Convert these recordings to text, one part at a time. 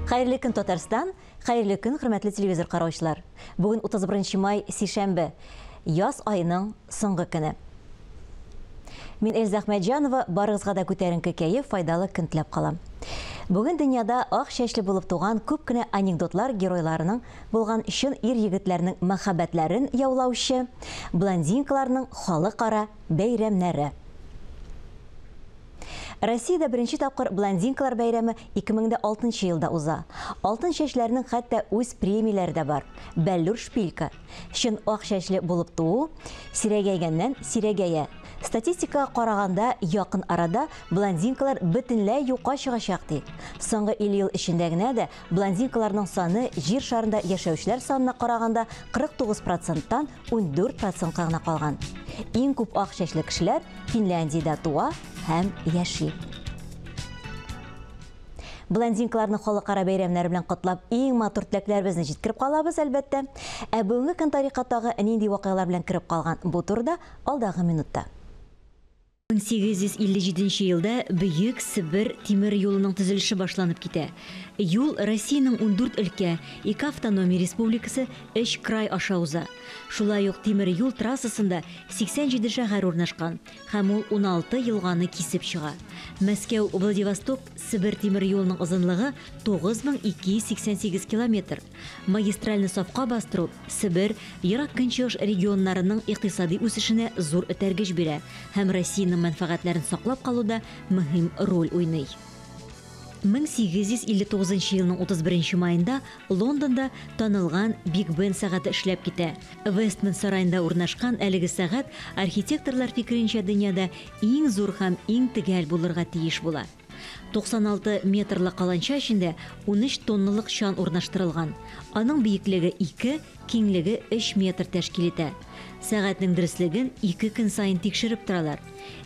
Хәерле көн, Татарстан! Хәерле көн, хөрмәтле телевизор караучылар! Бүген 31 май, сишәмбе, яз аеның соңгы көне. Мин Эльза Әхмәтҗанова, барыгызга да күтәренке кәеф, файдалы көн теләп калам. Бүген дөньяда ак чәчле булып туган күп кенә анекдотлар геройларының булган чын ир-егетләрнең мәхәббәтләрен яулаучы блондинкаларның халыкара бәйрәмнәре. Россиядә беренче тапкыр блондинкалар бәйрәме 2006 елда уза. Алтын чәчләрнең хәтта үз премияләре дә бар. Бәллүр шпилька. Чын ак чәчле булып туу сирәгәйгәннән сирәгәя. Статистикага караганда, якын арада блондинкалар бөтенләй юкка чыгачак ди. Соңгы 50 ел эчендә генә дә блондинкаларның саны җир шарында яшәүчеләр санына караганда 49 проценттан 14 процентка гына калган. Иң күп ак чәчле кешеләр Финляндиядә туа һәм яши. Блондинкаларны халыкара бәйрәмнәре белән котлап, иң матур теләкләребезне җиткереп калабыз, әлбәттә. Ә бүгенге көн тарихка тагы нинди вакыйгалар белән кереп калган? Бу турыда алдагы минутта. 1857 елда Бөек Себер тимер юлының төзелеше башланып китә. Юл Россиянең 14 өлкә, 2 автономия республикасы, 3 край аша уза. Шулай ук тимер юл трассасында 87 шәһәр урнашкан һәм ул 16 елганы кисеп чыга. Мәскәү Владивосток Себер тимер юлының озынлыгы 9288 километр. Магистральны сафка бастыру Себер, Ерак Көнчыгыш регионнарының икътисади үсешенә зур этәргеч бирә һәм Россиянең мәнфәгатьләрен саклап калуда мөһим роль уйный. 1859 елның 31 маенда Лондонда танылган Биг Бен сәгате эшләп китә. Вестмен сараенда урнашкан әлеге сәгать архитекторлар фикеренчә дөньяда иң зур һәм иң төгәл булырга тиеш була. 96 метрлы каланча эчендә 13 тонналык чан урнаштырылган. Аның биеклеге 2, киңлеге 3 метр тәшкил итә. Сәгатьнең дөреслеген 2 көн саен тикшереп торалар.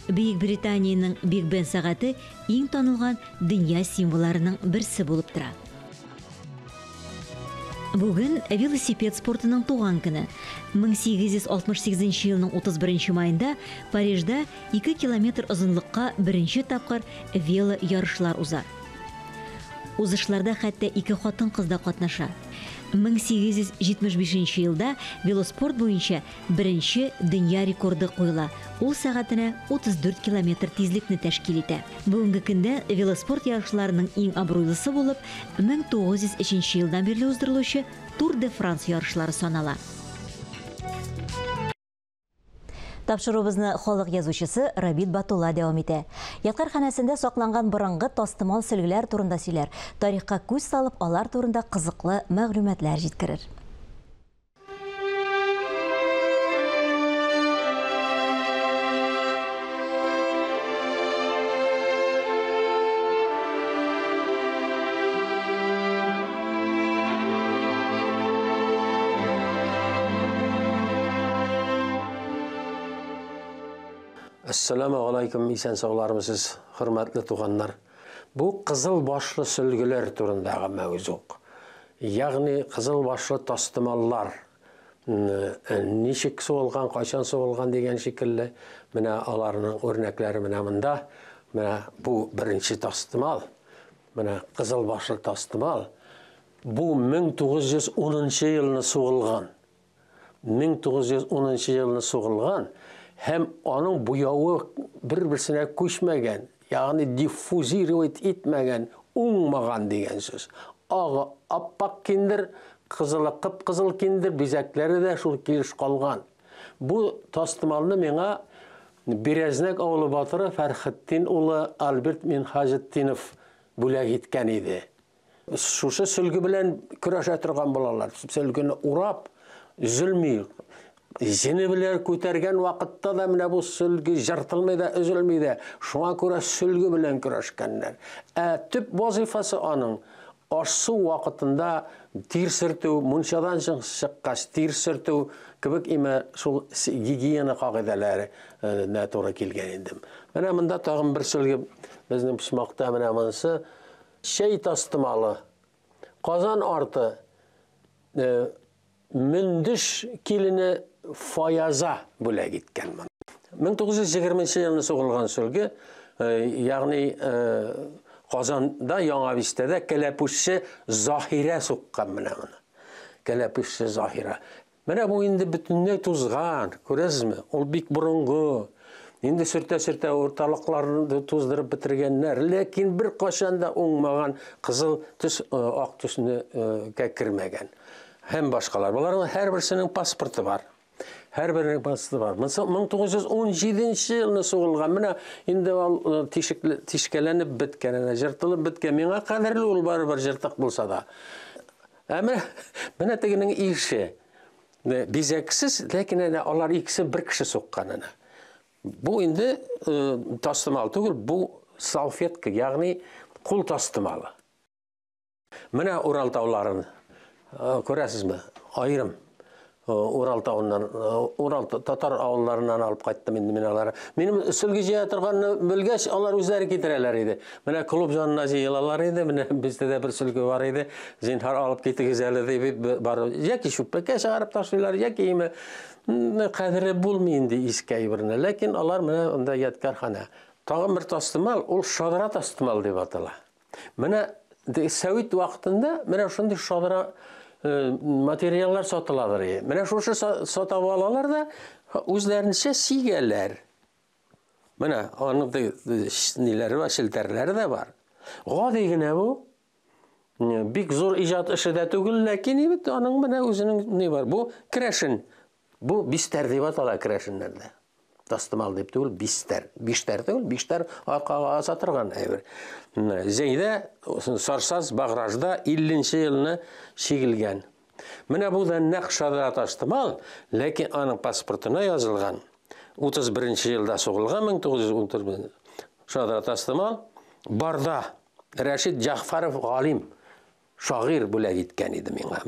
Бөек Британиянең Биг Бен сәгате иң танылган дөнья символларының берсе булып тора. Бүген велосипед спортының туган көне. 1868 елның 31 маенда Парижда 2 километр озынлыкка беренче тапкыр вело ярышлар уза. Узышларда хәтта 2 хатын-кыз да катнаша. 1875 елда велоспорт буенча беренче дөнья рекорды куела. Ул сәгатенә 34 километр тизлекне тәшкил итә. Бүгенге көндә велоспорт ярышларының иң абруйлысы булып 1903 елдан бирле уздырылучы Тур де Франс ярышлары санала. Тапшыруыбызны халык язучысы Рабит Батулла дәвам итә. Ядкарханәсендә сакланган борынгы тастымал сөлгеләр турында сөйләр. Тарихка күз салып, алар турында кызыклы мәгълүматлар җиткерер. Ассаламу алейкум, исән саулармысыз, хөрмәтле туганнар. Бу кызыл башлы сөлгеләр турындагы мәүзук. Ягъни кызыл башлы тастымаллар ничек сугылган, кайчан сугылган дигән шикелле, менә аларның үрнәкләре менә монда. Менә бу беренче тастымал. Менә кызыл башлы тастымал. Бу 1910 елны сугылган. 1910 елны сугылган. Һәм аның буявы бер-берсенә күчмәгән, ягъни диффузировать итмәгән, уңмаган дигән сүз. Агы аппак киндер, кызылы кып-кызыл киндер, бизәкләре дә шул килеш калган. Бу тастымалны миңа Берәзнәк авылы батыры Фәрхетдин улы Альберт Минһаҗетдинов бүләк иткән иде. Шушы сөлге белән көрәшә торган булалар. Сөлгене урап, өзелми. Җене белән күтәргән вакытта да менә бу сөлге жыртылмый да, өзелми дә. Шуңа күрә сөлге белән көрәшкәннәр. Ә төп вазифасы аның аш-су вакытында тир сөртү, мунчадан чыккач тир сөртү кебек име шул гигиена кагыйдәләренә туры килгән инде. Менә монда тагын бер сөлге безнең почмакта, менә монысы чәй тастымалы. Казан арты Мөндеш килене Фаяза бүләк иткән моны. 1920 елны сугылган сөлге, ягъни Казанда, Яңа Бистәдә кәләпүшче Заһирә суккан менә моны. Кәләпүшче Заһирә. Менә бу инде бөтенләй тузган, күрәсезме? Ул бик борынгы. Инде сөртә-сөртә урталыкларын туздырып бетергәннәр, ләкин бер кашан да уңмаган, кызыл төс ак төсенә кермәгән. Һәм башкалар. Боларның һәрберсенең паспорты бар. Һәрберенең паспорты бар. 1917 елны сугылган. Менә инде ул тишкәләнеп беткән, әнә җыртылып беткән. Миңа кадерле ул барыбер җыртык булса да. Ә менә тегенең ише. Бизәксез, ләкин әнә алар икесе бер кеше суккан әнә. Бу инде тастымал түгел, бу салфетка, ягъни кул тастымалы. Менә Урал тауларын күрәсезме? Аерым Урал тауыннан, Урал татар авылларыннан алып кайттым инде мин алары. Минем сөлге җыя торганны белгәч, алар үзләре китерәләр иде. Менә клуб янына җыелалар иде, менә бездә дә бер сөлге бар иде. Зинһар алып китегез әле дип барып, яки чүпрәккә чыгарып ташлыйлар, яки име кадере булмый инде иске әйберне. Ләкин алар менә анда ядкархана. Тагын бер тастымал, ул шадра тастымал дип атала. Менә Сәвит вакытында менә шундый шадра материаллар сатыладыр. Менә шушы сатып алалар да үзләренчә сигәләр. Менә аның ниләре бар, челтәрләре дә бар. Гади генә бу. Бик зур иҗат эше дә түгел, ләкин бит аның менә үзенең ни бар. Бу керәшен. Бу бистәр дип атала керәшеннәрдә. Тастымал дип түгел, бистәр. Биштәр түгел, биштәр аркага аса торган әйбер. Зәйдә, Сарсаз, Багражда 50 елны чигелгән. Менә бу да нәкъ шадра тастымал, ләкин аның паспортына язылган. 31 елда сугылган 1931 шадра тастымал Барда Рәшит Җәгъфәров галим, шагыйрь бүләк иткән иде миңа.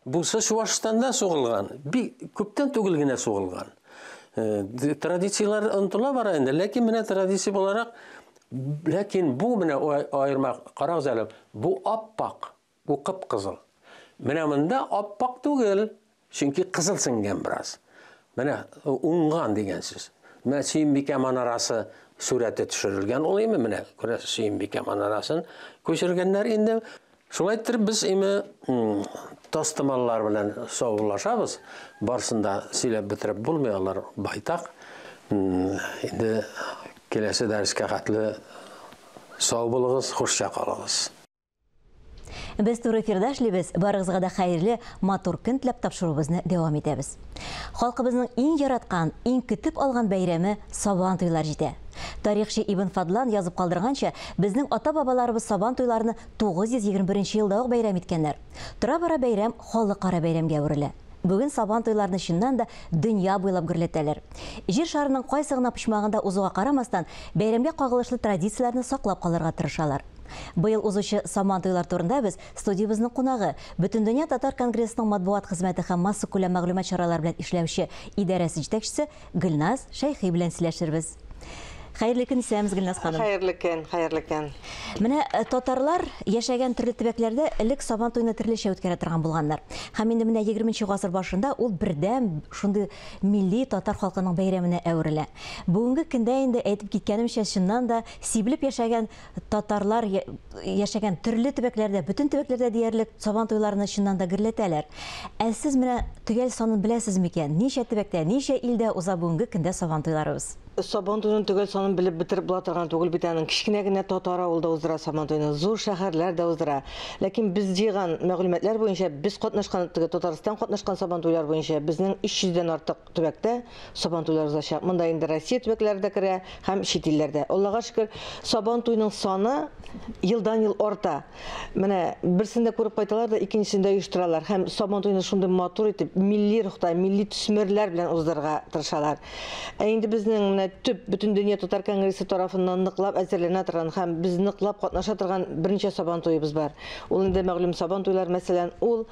Бусы Чуашстанда сугылган, бик күптән түгел генә сугылган. Традицияләр онытыла бара инде, ләкин менә традиция буларак, ләкин бу менә аерма, карагыз әле, бу аппак, бу кып-кызыл. Менә монда аппак түгел, чөнки кызыл сеңгән бераз. Менә уңган дигән сүз. Менә Сөембикә манарасы сурәте төшерелгән ул име, менә күрәсез, Сөембикә манарасын күчергәннәр инде. Шулай итеп без име тастымаллар белән саубуллашабыз. Барсын да сөйләп бетереп булмый, алар байтак. Инде киләсе дәрескә хәтле сау булыгыз, хушча калыгыз. Без туры эфирда эшлибез. Барыгызга да хәерле, матур көн теләп тапшыруыбызны дәвам итәбез. Халкыбызның иң яраткан, иң көтеп алган бәйрәме Сабан туйлар җитә. Тарихчы Ибн Фадлан язып калдырганча, безнең ата-бабаларыбыз Сабан туйларны 921 елда ук бәйрәм иткәннәр. Тора-бара бәйрәм халыкара бәйрәмгә әверелә. Бүген Сабан туйларны чыннан да дөнья буйлап гөрләтәләр. Җир шарының кайсы гына почмагында узуга карамастан, бәйрәмгә кагылышлы традицияләрне саклап калырга тырышалар. Быел узучы Сабан туйлар турында без студиябезнең кунагы, Бөтендөнья татар конгрессының матбугат хезмәте һәм массакүләм мәгълүмат чаралары белән эшләүче идарәсе җитәкчесе Гөлназ Шәйхи белән сөйләшербез. Хәерле көн исәнмез, Гөлназ ханым. Хәерле көн, хәерле көн. Менә татарлар яшәгән төрле төбәкләрдә элек Сабан туйны төрлечә үткәрә торган булганнар. Һәм инде менә 20 гасыр башында ул бердәм шундый милли татар халкының бәйрәменә әверелә. Бүгенге көндә инде әйтеп киткәнемчә, чыннан да сибелеп яшәгән татарлар яшәгән төрле төбәкләрдә, бөтен төбәкләрдә диярлек Сабан туйларны чыннан да гөрләтәләр. Ә сез менә төгәл санын беләсез микән? Ничә төбәктә, ничә илдә уза бүгенге көндә Сабан туйларыбыз? Сабан туйның төгәл санын белеп бетереп була торган түгел бит аның. Кечкенә генә татар авылда уздыра Сабан туйны, зур шәһәрләр дә уздыра. Ләкин без җыйган мәгълүматлар буенча, без катнашкан, теге Татарстан катнашкан Сабан туйлар буенча безнең 300дән артык төбәктә Сабан туйлар узачак. Монда инде Россия төбәкләре дә керә һәм чит илләрдә. Аллага шөкер, Сабан туйның саны елдан-ел арта. Менә берсен дә күреп кайталар да, икенчесен дә оештыралар һәм Сабан туйны шундый матур итеп, милли рухта, милли төсмерләр белән уздырырга тырышалар. Ә инде безнең менә төп Бөтендөнья татар конгрессы тарафыннан ныклап әзерләнә торган һәм без ныклап катнаша торган берничә Сабан туебыз бар. Ул инде мәгълүм Сабан туйлар, мәсәлән, ул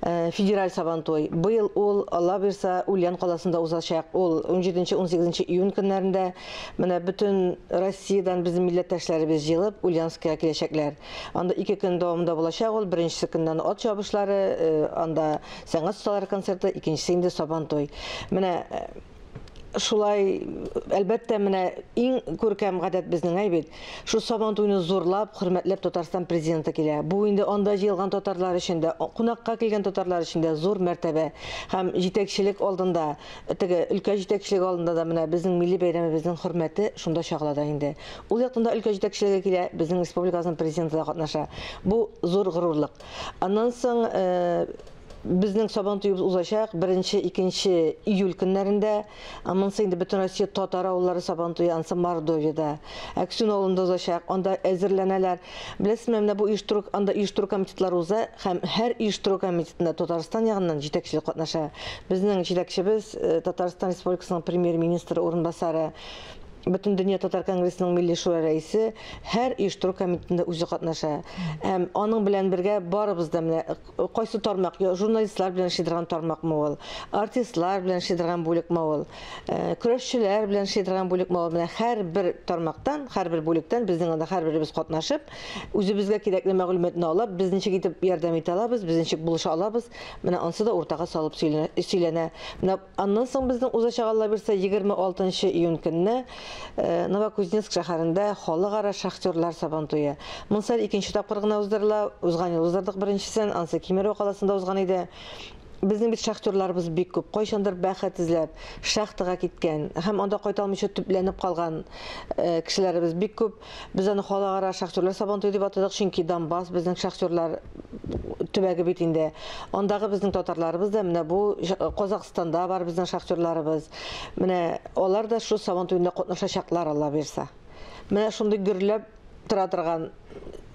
федераль Сабан туй. Быел ул, Алла бирса, Ульян каласында узачак. Ул 17-18 июнь көннәрендә менә бөтен Россиядән безнең милләттәшләребез җыелып Ульяновскига киләчәкләр. Анда 2 көн дәвамында булачак ул. Беренчесе көннән ат чабышлары, анда сәнгать осталары концерты, икенчесе инде Сабан туй. Менә Шулай, әлбәттә, менә иң күркәм гадәт безнең әй бит. Шу Сабан туйны зурлап, хөрмәтләп Татарстан президенты килә. Бу инде анда җыелган татарлар өчен дә, кунакка килгән татарлар өчен дә зур мәртәбә. Һәм җитәкчелек алдында, теге өлкә җитәкчелеге алдында да менә безнең милли бәйрәмебезнең хөрмәте шунда чагыла да инде. Ул яктан да өлкә җитәкчелеге килә, безнең республикабызның президенты да катнаша. Бу зур горурлык. Аннан соң безнең Сабан туебыз узачак 1-2 июль көннәрендә. Монысы инде бөтен Россия татар авыллары Сабан туе, ансы Мордовиядә. Әксүн авылында узачак, анда әзерләнәләр. Беләсезме, менә бу оештыру, анда оештыру комитетлары уза һәм һәр оештыру комитетында Татарстан ягыннан җитәкчелек катнаша. Безнең җитәкчебез Татарстан Республикасының премьер-министры урынбасары, Бөтендөнья татар конгрессының милли шура рәисе һәр оештыру комитетында үзе катнаша. Һәм аның белән бергә барыбыз да менә кайсы тармак, журналистлар белән эшли торган тармакмы ул, артистлар белән эшли торган бүлекме ул, көрәшчеләр белән эшли торган бүлекме ул, менә һәрбер тармактан, һәрбер бүлектән безнең анда һәрберебез катнашып, үзебезгә кирәкле мәгълүматны алып, без ничек итеп ярдәм итә алабыз, без ничек булыша алабыз, менә ансы да уртага салып сөйләнә. Менә аннан соң безнең узачак, Алла бирсә, 26 июнь көнне Новокузнецк шәһәрендә халыкара шахтерлар Сабан туе. Монысы икенче тапкыр гына уздырыла. Узган ел уздырдык беренчесен, ансы Кемерово каласында узган иде. Безнең бит шахтерларыбыз бик күп. Кайчандыр бәхет эзләп шахтага киткән һәм анда кайта алмыйча төпләнеп калган кешеләребез бик күп. Без аны халыкара шахтерлар Сабан туе дип атадык, чөнки Донбасс безнең шахтерлар төбәге бит инде. Андагы безнең татарларыбыз да менә бу Казахстанда бар безнең шахтерларыбыз. Менә алар да шу Сабан туенда катнашачаклар, Алла бирсә. Менә шундый гөрләп тора торган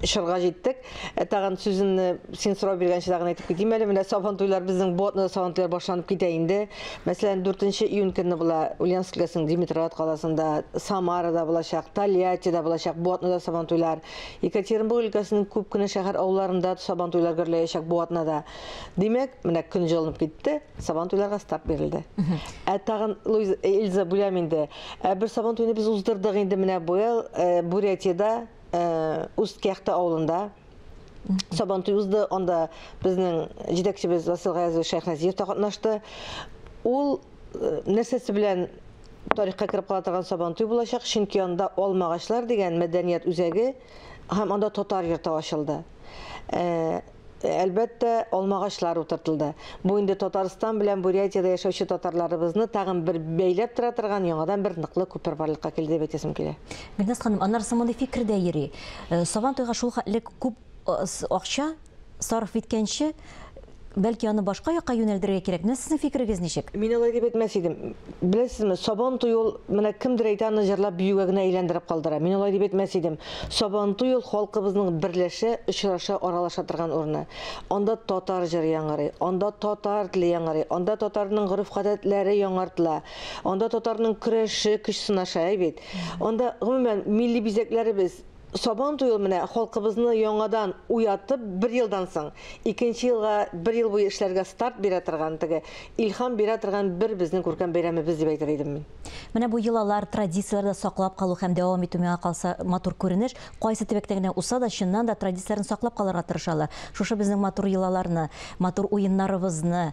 чорга җиттек. Тагын сүземне син сорау биргәнче тагын әйтеп китим әле. Менә Сабан туйлар безнең бу атнада Сабан туйлар башланып китә инде. Мәсәлән, 4 июнь көнне була Ульяновск өлкәсенең Димитровград каласында, Самарада булачак, Тольяттида булачак бу атнада Сабан туйлар. Екатеринбург өлкәсенең күп кенә шәһәр авылларында Сабан туйлар гөрләячәк бу атнада. Димәк, менә көн җылынып китте, Сабан туйларга старт бирелде. Ә тагын Луиза, Эльза бүләм инде. Бер Сабан туйны без уздырдык инде менә быел Бурятиядә, Усть-Кяхта авылында Сабан туй узды. Анда безнең җитәкчебез Васил Гаязович Шәйхназиев та катнашты. Ул нәрсәсе белән тарихка кереп кала торган Сабан туй булачак, чөнки анда Алмагачлар дигән мәдәният үзәге һәм анда татар йорты ачылды. Әлбәттә, алмагачлар утыртылды. Бу инде Татарстан белән Бурятиядә яшәүче татарларыбызны тагын бер бәйләп тора торган яңадан бер ныклы күпер барлыкка килде дип әйтәсем килә. Гөлназ ханым, аннары соң мондый фикер дә йөри. Сабан туйга шул хәтле күп акча сарыф иткәнче, бәлки аны башка якка юнәлдерергә кирәк. Менә сезнең фикерегез ничек? Мин алай дип әйтмәс идем. Беләсезме, Сабан туй ул менә кемдер әйтә, аны җырлап биюгә генә әйләндереп калдыра. Мин алай дип әйтмәс идем. Сабан туй ул халкыбызның берләшә, очраша, аралаша торган урыны. Анда татар җыры яңгырый, анда татар теле яңгырый, анда татарның гореф-гадәтләре яңартыла, анда татарның көрәше көч сынаша, әй бит. Анда гомумән милли бизәкләребез. Сабан туй ул менә халкыбызны яңадан уятып, бер елдан соң, икенче елга бер ел буе эшләргә старт бирә торган, теге илһам бирә торган бер безнең күркәм бәйрәмебез дип әйтер идем мин. Менә бу йолалар, традицияләрне саклап калу һәм дәвам итү миңа калса матур күренеш. Кайсы төбәктә генә узса да, чыннан да традицияләрне саклап калырга тырышалар. Шушы безнең матур йолаларны, матур уеннарыбызны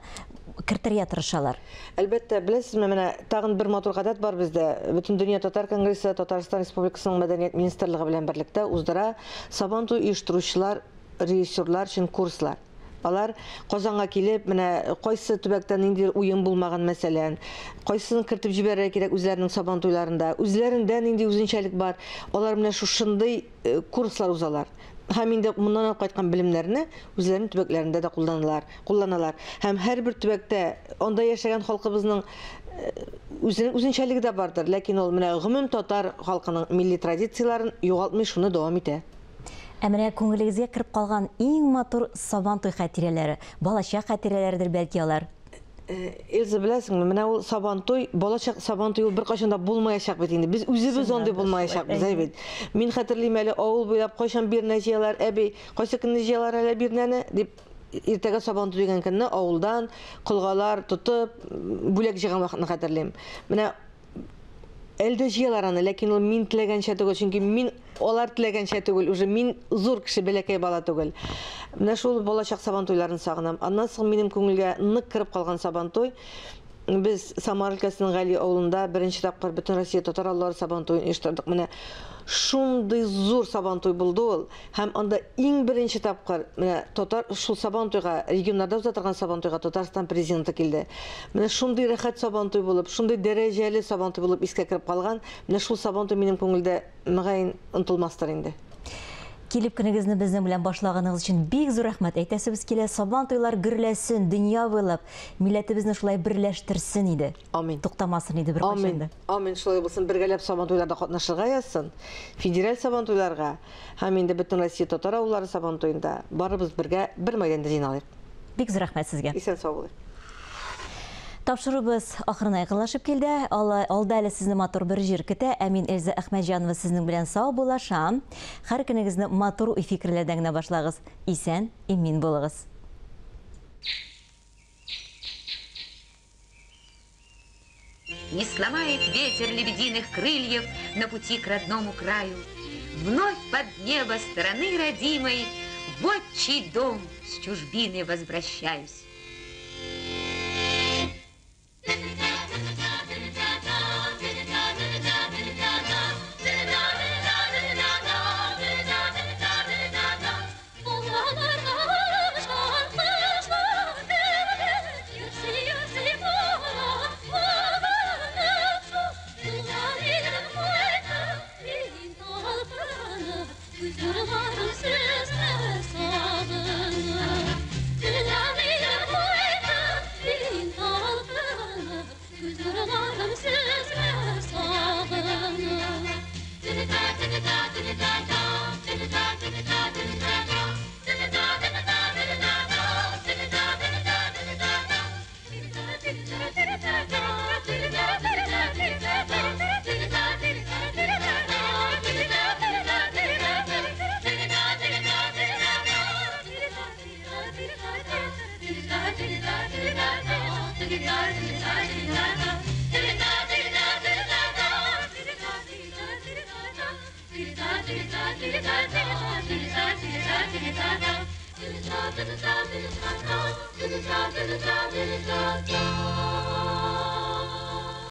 кертергә тырышалар. Әлбәттә, беләсезме, менә тагын бер матур гадәт бар бездә. Бөтендөнья татар конгрессы Татарстан Республикасының Мәдәният министрлыгы белән берлектә уздыра Сабан туй оештыручылар, режиссерлар өчен курслар. Алар Казанга килеп, менә кайсы төбәктә нинди уен булмаган, мәсәлән, кайсысын кертеп җибәрергә кирәк үзләренең Сабан туйларында, үзләрендә нинди үзенчәлек бар, алар менә шушындый курслар узалар. Һәм инде моннан алып кайткан белемнәрне үзләренең төбәкләрендә дә кулланалар. Һәм һәрбер төбәктә анда яшәгән халкыбызның үзенең үзенчәлеге дә бардыр, ләкин ул менә гомум татар халкының милли традицияләрен югалтмый, шуны дәвам итә. Ә менә күңелегезгә кереп калган иң матур Сабан туй хатирәләре, балачак хатирәләредер бәлки алар? Эльза, беләсеңме, менә ул Сабан туй, балачак Сабан туй ул беркайчан да булмаячак бит инде. Без үзебез андый булмаячакбыз, әй бит. Мин хәтерлим әле, авыл буйлап кайчан бирнә җыялар, әби, кайсы көнне җыялар әле бирнәне дип, иртәгә Сабан туй дигән көнне авылдан колгалар тотып, бүләк җыйган вакытны хәтерлим. Менә әлдә җыялар аны, ләкин ул мин теләгәнчә түгел, чөнки мин алар теләгәнчә түгел, уже мин зур кеше, бәләкәй бала түгел. Менә шул балачак Сабан туйларын сагынам. Аннан соң минем күңелгә нык кереп калган Сабан туй. Без Самара өлкәсенең Гали авылында беренче тапкыр бөтен Россия татар авыллары Сабантуен оештырдык. Менә шундый зур Сабантуй булды ул. Һәм анда иң беренче тапкыр менә татар шул Сабантуйга, регионнарда уза торган Сабантуйга Татарстан президенты килде. Менә шундый рәхәт Сабантуй булып, шундый дәрәҗәле Сабантуй булып искә кереп калган. Менә шул Сабантуй минем күңелдә мөгаен онытылмастыр инде. Килеп көнегезне безнең белән башлаганыгыз өчен бик зур рәхмәт әйтәсебез килә. Сабантуйлар гөрләсен, дөнья буйлап, милләтебезне шулай берләштерсен иде. Амин. Туктамасын иде беркайчан да. Амин. Шулай булсын. Бергәләп Сабантуйларда катнашырга язсын. Федераль Сабантуйларга һәм инде бөтен Россия татар авыллары Сабантуенда барыбыз бергә бер мәйданда җыйналыйк. Бик зур рәхмәт сезгә. Исән сау булыйк. Тапшыруыбыз ахырына якынлашып килде. Алда әле сезне матур бер җир көтә. Ә мин Эльза Әхмәтҗанова сезнең белән сау булашам. Һәр көнегезне матур уй-фикерләрдән генә башлагыз. Исән, имин булыгыз. Не сломает ветер лебединых крыльев на пути к родному краю. Вновь под небо страны родимой в отчий дом с чужбины возвращаюсь. Da da da da da da da da da.